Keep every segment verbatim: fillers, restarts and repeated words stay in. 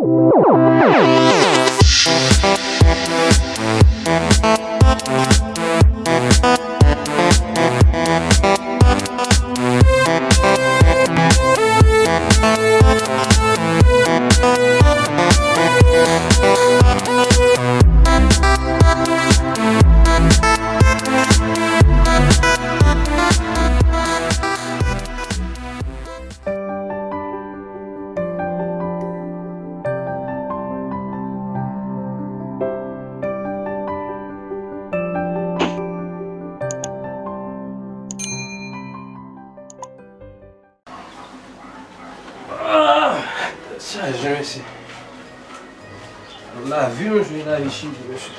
Ah, tèt chaje, mesye. Lavi, mesye, lavi chili, mesye.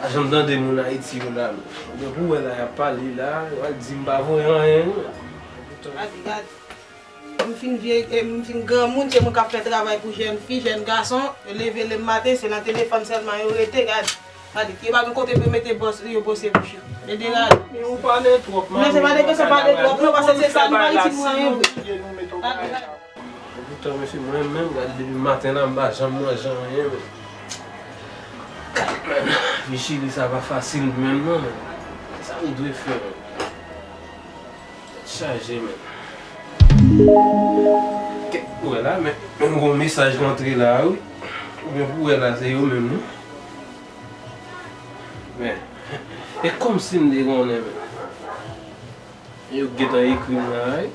Pa janm tande moun Ayiti yo la, men. Depi w wè la, y ap pale la, yo al di m pa voye anyen, non. Gade, gade. M fin vye, eh, m fin granmoun, se mwen k ap fè travay pou jèn fi, jèn gason. Yo leve lè maten, se nan telefòn sèlman yo rete, gade. Gade, yo pa gen kote pou yo mete bòs, yo bwose bouch yo. Men degade. Men ou pale twòp, manmi. Non, se pa de kesyon pale twòp, non, paske se sa nou pa itil mwen anyen vre. Gade, gade. Poutan, mesye, mwen menm, gade, depi maten la, m pa janm manje anyen, men. Gade, men, vi chili sa pa fasil menm, non, men. Sa m dwe fè, men? Tèt chaje, men. Kèt pou wè la, men, men gon mesaj rantre la, wi. Oubyen pou wè la, se yo menm, wi. Men, e kòmsi m te konnen, men. Yo gentan ekri m la, wi.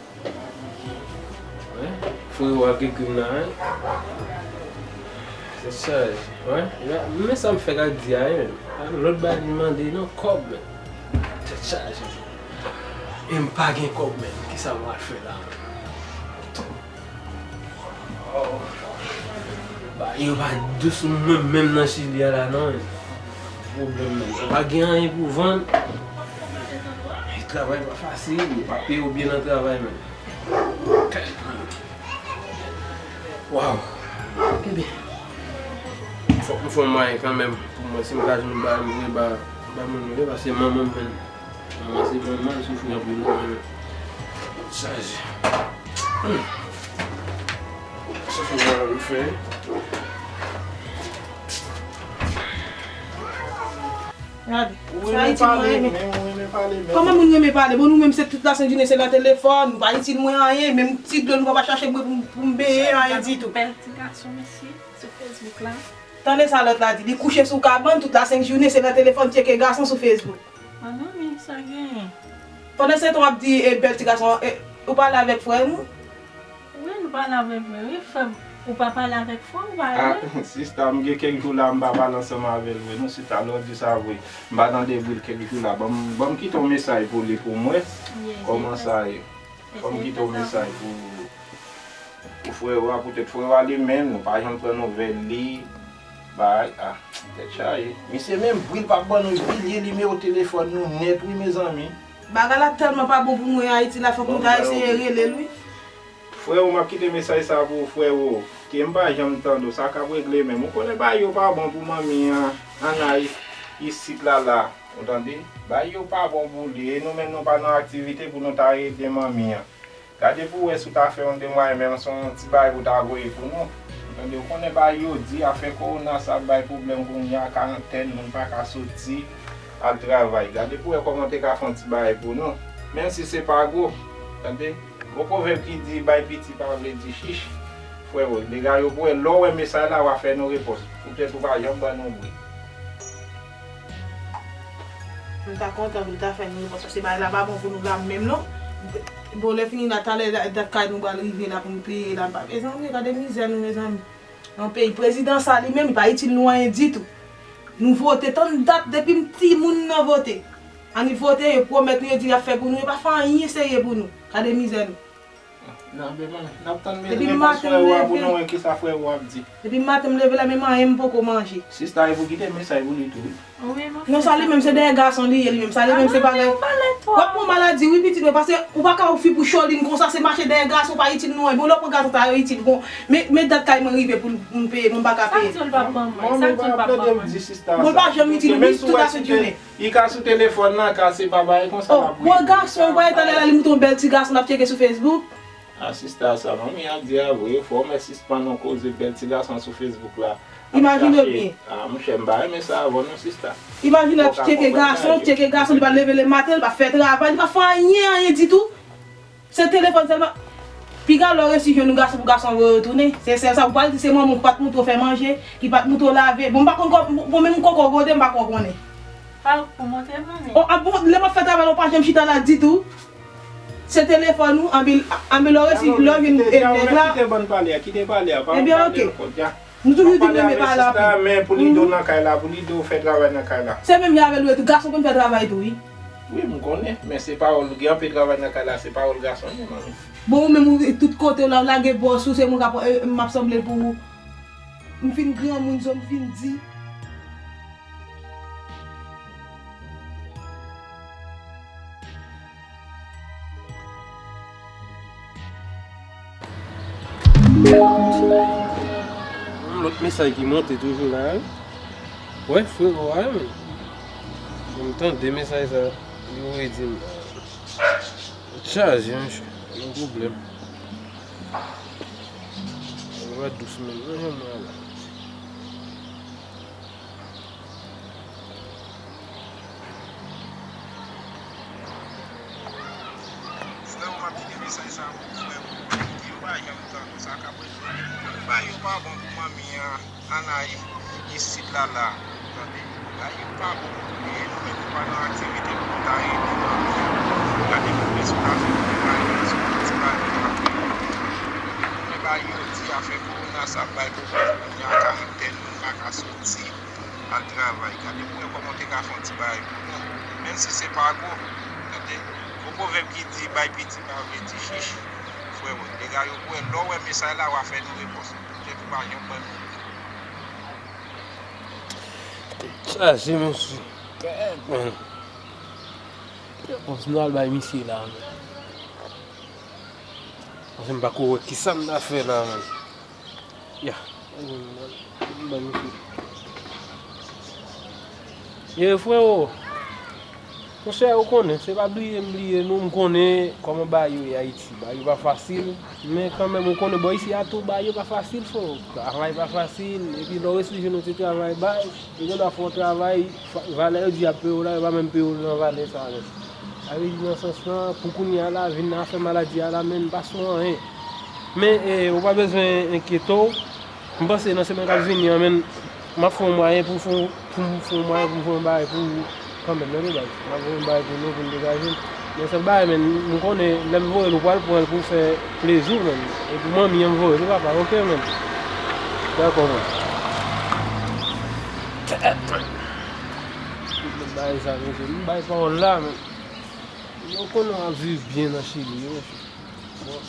Wi, frewo a k ekri m la, wi. Tèt chaje, wi. Men sa m fèk ak di a, wi, men. Lòt bagay li mande, non, kòb, men. Tèt chaje. E m pa gen kòb, men. Kisa m pral fè la, men? Ba, yo pa dous mwen menm nan Chili a la, non. Pwoblèm, men. Ou pa gen anyen pou vann. Travay pa fasil, yo pa peye w byen nan travay, men. Waw. Ebyen, fòk m fè yon mwayen kanmenm pou mwen, si m ka jwenn bagay m voye ba, ba moun yo, paske manman m, men. Manman se manman, l soufri anpil, wi, men. Chaje. Hmm. Sa se bagay m fè. Gade, sa Ayiti nou renmen. Kòman moun renmen pale? Bon, nou menm se tout lasent jounen se nan telefòn, nou pa itil mwen anyen, menm ti dlo nou pa, pa chache mwen pou, pou m benyen, anyen ditou. Bèl ti gason, mesye, sou Facebook la. Tande sa lòt la di, li kouche sou kabann, tout lasent jounen se nan telefòn tcheke gason sou Facebook. Manmi, sa genyen? Pandan se tan w ap di, e, bèl ti gason, e, ou pale avèk frè nou? Wi, nou pale avèk mwen, wi, frè m. Ou pa pale avèk frè w, ou pale? Ah, sista, m gen kèk jou la, m pa pale ansanm avè l vre, non, sista, lè w di sa vre. M pa tande bri l kèk jou la. Ban m, ban m kite yon mesaj pou li pou mwen. Kòman sa ye? Ban m kite yon mesaj pou, pou frè w a, poutèt frè w a li menm, nou pa janm pran nouvèl li. Bay, ah, tèt chaje. Misye menm bri l p ap ban nou, bri l li, li nimewo telefòn nou nèt, wi, mezanmi. Bagay la tèlman pa bon pou mwen Ayiti la, fòk nou ta eseye rele l, wi. Frè w, m ap kite mesaj sa pou ou, frè w. Ke m pa janm tande w, sa k ap regle menm. Ou konnen bagay yo pa bon pou manmi an, an ay, isit la, la. Ou tande? Bagay yo pa bon pou li. E nou menm, nou pa nan aktivite pou nou ta ede manmi an. Gade pou w wè si w ta fè yon demwayè, menm si yon ti bagay pou w ta voye pou nou. Ou tande, ou konnen bagay yo di, afè kowona sa ap bay pwoblèm kounye a, karantèn, moun pa ka soti al travay. Gade pou w wè kòman w te ka fè yon ti bagay pou nou. Menm si se pa gwo, tande, gon pwovèb ki di, bay piti pa vle di chich. Frè m, dega yo pou w wè, lè w wè mesaj la, w a fè nou repons. Poutèt ou pa janm ban nou bri. M ta kontan pou l ta fè nou, paske se bagay la pa bon pou nou la menm non. Bon, lè fini la, talè dat kay nou pral rive la pou nou peye la, m pa, mezanmi, gade mizè nou, mezanmi. Nan peyi, prezidan sa li menm, li pa itil nou anyen ditou. Nou vote, tann dat depi m timoun nan vote. Ann vote, yo pwomèt nou, yo di y ap fè pou nou, yo pa fè anyen serye pou nou. Gade mizè nou. Nan, ben, manmi, n ap tann repons frè w a pou nou wè kisa frè w ap di. Depi maten m leve la, menm anyen m poko manje. Sista, e pou kite mesaj pou li tou, wi. Non, sa li menm se dèyè gason li ye, li menm. Sa li menm se bagay. W ap pran maladi, wi, pitit mwen, paske ou pa ka yon fi pou cholin konsa, se mache dèyè gason, pa itil nou anyen. Bon, lè w pran gason sa yo itil, bon, men, men dat kay mwen rive pou m peye, mwen pa ka peye. Sa k di w l pa pran mwen? Sa k di w l pa pran mwen? Bon, l pa janm itil nou, tout lasent jounen. Li ka sou telefòn nan, ka se pa bagay konsa l ap rele. Bon, gason, ou pa wè talè la, li montre yon bèl ti gason l ap tcheke sou Facebook. A sista, sa manmi an di a vre, fò w mèt sispann yon koze bèl ti gason sou Facebook la. Imajine w byen. A monchè, m pa renmen sa avè w non sista. Imajine w ap tcheke gason, tcheke gason, li pa leve lematen, li pa fè travay, li pa fè anyen, anyen ditou. Se telefòn sèlman. Piga lè w resi jwenn yon gason pou gason voye w tounen. Se sèl sa ou pral di se manman w ki pa t montre w fè manje, ki pa t montre w lave. Bon, m pa konn kò, bon, menm kòkò gode m pa ko konnen. Pa pou montre manmi. O, a bon, lè m ap fè travay la, ou pa janm chita la ditou. Se telefòn ou, anbi, anbi lè w resi, lè w jwenn nèg la. Kite bann pale a, kite pale a, pa pale ankò, dja. Nou toujou di nou renmen pale anpil. Men pou Lido nan kay la, pou Lido fè travay nan kay la. Se menm jan avè l tou, gason konn fè travay tou, wi. Wi, m konnen, men se pawòl, gen anpil travay nan kay la, se pawòl gason ye, manmi. Bon, ou menm, ou, tout kote w la, w lage bòs ou, se mwen k ap, e, m ap sanble pou ou. M fin granmoun, zo m fin di. Yon lòt mesaj ki monte toujou la, wi. Wè, frero a, men. Bon, m tande mesaj sa, li voye di m. Chaje, monchè. Yon pwoblèm. Mwen pa dous menm, non, jan mwen la. Frè m, m ap kite mesaj sa pou ou, frè m. Yo pa janm tande sa k ap rele yo. Bagay yo pa bon pou manmi an, Anayi, isit la, la. Tande? Bagay yo pa bon. E nou menm, nou pa nan aktivite pou nou ta ede manmi an. Gade pou plis pou ta fè pou bagay yo, sou ti bagay yo ap fè. Men bagay yo di afè kowona sa ap bay pwoblèm kounye a, karaktè nou pa ka soti al travay. Gade pou wè kòman w te ka fè yon ti bagay pou nou. Menm si se pa gwo, tande, gon pwovèb ki di, bay piti pa vle di chich. Frè mwen, dega yo pou wè, lè w wè mesaj la, w a fè nou repons. Petèt ou pa janm ban nou. Chaje, mesye. Bèl, man. Repons nou al bay misye la, man. Paske m pa ko wè kisa m ta fè la, man. Ya. Ban misye. Ye, frero. Monchè, ou konnen, se pa bliye m bliye nou, m konnen kòman bagay yo ye Ayiti. Bagay yo pa fasil, men kanmenm, ou konnen, bò isi a tou, bagay yo pa fasil, frero. Travay pa fasil, epi lè w resi jwenn yon ti travay, bay, yo gendwa fè w travay, fa-, valè yo di y ap peye w la, yo pa menm peye w nan valè sa a menm. Sa vle di nan sans lan, pou kounye a la, vin nan afè maladi a la, menm pa sou anyen. Men, e, ou pa bezwen enkyete w. M panse nan semèn k ap vini an, men, m ap fè yon mwayen pou m fè, pou m fè yon mwayen pou m fè yon bagay pou ou kanmenm, tande baz. M ap fè yon bagay pou nou, pou n degaje n. Men sèl bagay, men, m konnen lè m voye l, ou pral pran l pou w fè plezi w, men. E pou manmi an m voye l wi papa, oke, men. Dakò, men. Tout lòt bagay sa, mesye, m bay pawòl la, men. Yo konnen w ap viv byen nan Chili, wi, mesye. Bon.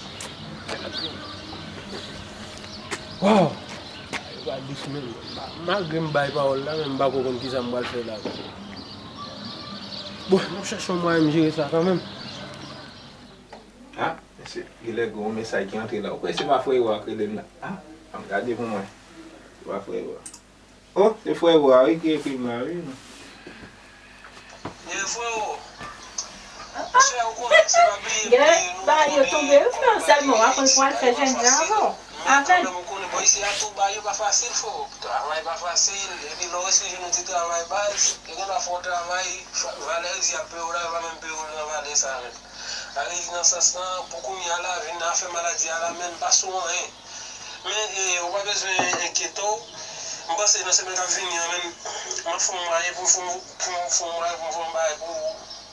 Waw! Yo pa dous menm. Ma-, malgre m bay pawòl la, men m pa ko konn kisa m pral fè la. Bon, m ap chache yon mwayen m jere sa kanmenm. Ah, mesye, genlè gen yon mesaj ki antre la. Ou kwè se pa frero a k rele m la? Ah, ann gade pou mwen. Se pa frero a. Oh, se frero a wi ki ekri m la wi. Ye frero. Chè, ou konnen se pa bliye, bliye nou, ou konnen, bagay yo pa fasil. Men kanmenm ou konnen bò isi a tou, bagay yo pa fasil, frero. Travay pa fasil, epi lè w eseye jwenn yon ti travay baz, yo gendwa fè w travay, fa-, valè yo di y ap peye w la, yo pa menm peye w nan valè sa menm. Sa vle di nan sans lan, pou kounye a la, vin nan afè maladi a la, menm pa sou anyen. Men, e, ou pa bezwen enkyete w. M panse nan semèn k ap vini an menm, m ap fè yon mwayen pou m fè yon, pou m fè yon mwayen pou m fè yon bagay pou ou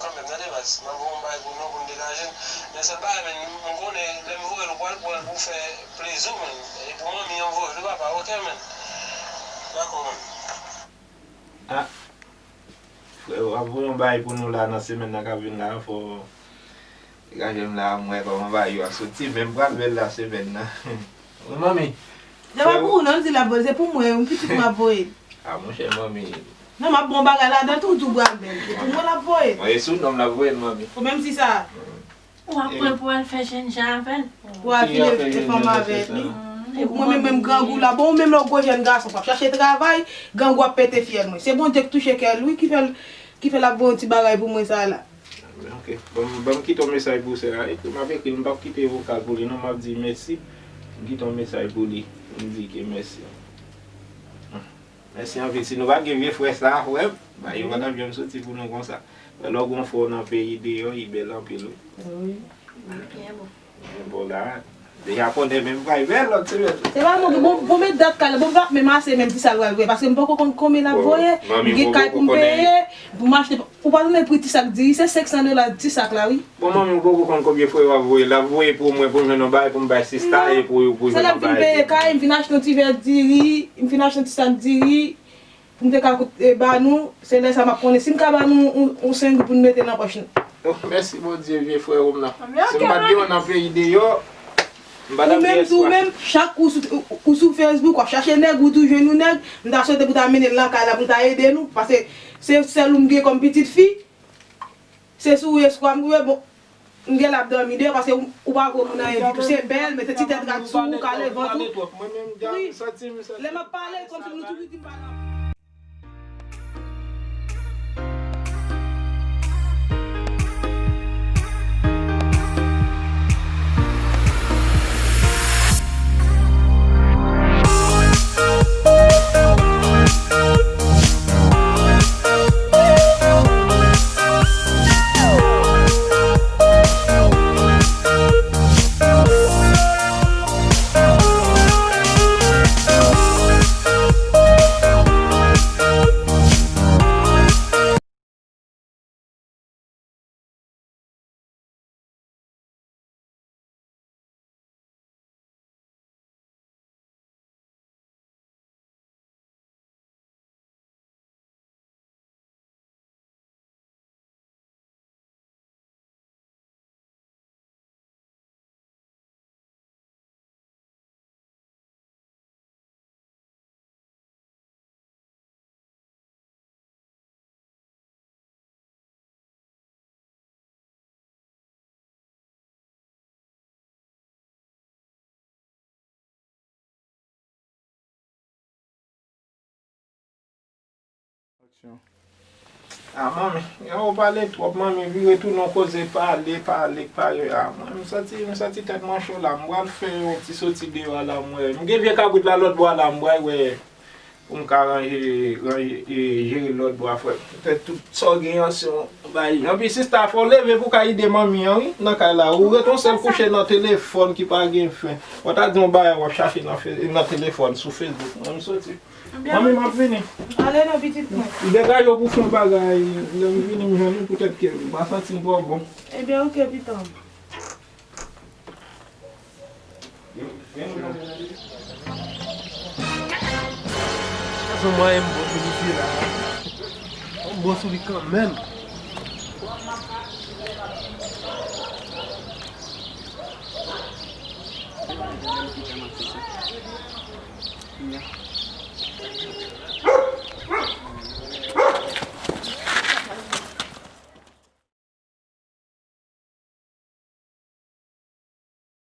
kanmenm, tande baz. M ap fè yon bagay pou nou, pou n degaje n. Men sèl bagay, men, m konnen lè m voye l, ou pral pran l pou w fè plezi w, men. E pou manmi an, m voye l wi papa, oke, men. Dakò, men. Ah, frero, w ap voye yon bagay pou nou la nan semèn nan k ap vin la, fò degaje m la, m wè kòman bagay yo ap soti, men m pral bèl la semèn nan. Wi, manmi. Se pa pou ou non, l di l ap voye, se pou mwen, yon pitit m ap voye. Ah, monchè, manmi. Non, m ap bon bagay ladan tou, tou pral bèl. Se pou mwen l ap voye. Mwen, e sou non m l ap voye l, manmi. Ou menm si sa. Ou ap pran pou al fè jènjan avè l. Pou al fin fè fanm avèk li. Epi mwen menm, menm grangou la, bon, ou menm lè w gwo jèn gason, w ap chache travay, grangou ap pete fyèl mwen. Se Bondye k touche kè l, wi, ki fè l, ki fè l ap voye yon ti bagay pou mwen sa la. Ok. Ban m, ban m kite yon mesaj pou sè a. Epi m ap ekri l, m p ap kite vokal pou li non, m ap di mèsi. M kite yon mesaj pou li. M di ke mèsi. Mèsi anpil. Si nou pa t gen vye frè sa a, frè m, ba yo pa t ap janm soti pou nou konsa. Lè w gen yon frè w nan peyi deyò, li bèl anpil wi. Wi. Byen bon. Byen bon la. Deja konnen menm pral bèl lòt semèn. Se pa mwen, bon, bon, men dat kay la, bon, m p ap menm ase menm ti sa l pral voye, paske m poko konn konbyen l ap voye, m gen kay pou m peye, pou m achte, ou pa konnen pri ti sak diri, se senk san dola ti sak la, wi. Bon, manmi, m poko konn konbyen frè w ap voye, l ap voye pou mwen, pou m jwenn yon bagay, pou m bay sista, e pou, pou jwenn yon bagay. Non. Se lè m fin peye kay, m fin achte yon ti vè diri, m fin achte yon ti sak diri, pou m te ka kout, e, ba nou, se lè sa m ap konnen si m ka ba nou yon, yon senk goud pou n mete nan pòch nou. Oh, mèsi Bondye, vye frè m nan. Si m pa t gen yon nan peyi deyò, m pa t ap gen espwa. Ou menm tou, ou menm, chak ou sou, ou, ou sou Facebook, w ap chache nèg, ou tou jwenn yon nèg, m ta swete pou ta mennen l lakay la, pou l ta ede nou, paske se sèl ou m gen kòm pitit fi. Se sou espwa m rive, bon, m gen l ap dòmi deyò, paske ou, ou pa gwo moun anyen ditou. Se bèl, mete ti tèt rad sou ou, kale vant ou. Wi. Lè m ap pale, kòmsi nou toujou di m pale anpil. Aksyon. Ah, manmi, ou pale twòp, manmi, vire tounen yon koze, pale, pale, pale. Ah, mwen, m santi, m santi tèt mwen cho la. M pral fè yon ti soti deyò a la, m wè. M gen vye kabrit la lòt bò a la, m pral wè pou m ka ranje, ranje, e, jere lòt bò a, frè m. Fè tout sa w gen an, se yon bagay. Anpi, sista, fò w leve pou w ka ede manmi an, wi, nan kay la. Ou ret yon sèl kouche nan telefòn ki pa gen fen. Ou ta di yon bagay w ap chache nan fe-, nan telefòn, sou Facebook. Mwen, m soti. Manmi, m ap vini. Ale non, pitit mwen. Degaje w pou fè yon bagay. Lè m vini, m jwenn ou, poutèt ke m pa santi m twò bon. Ebyen, oke, pitan. Gade yon mwayen m bon sou misye la. M bon sou li kanmenm.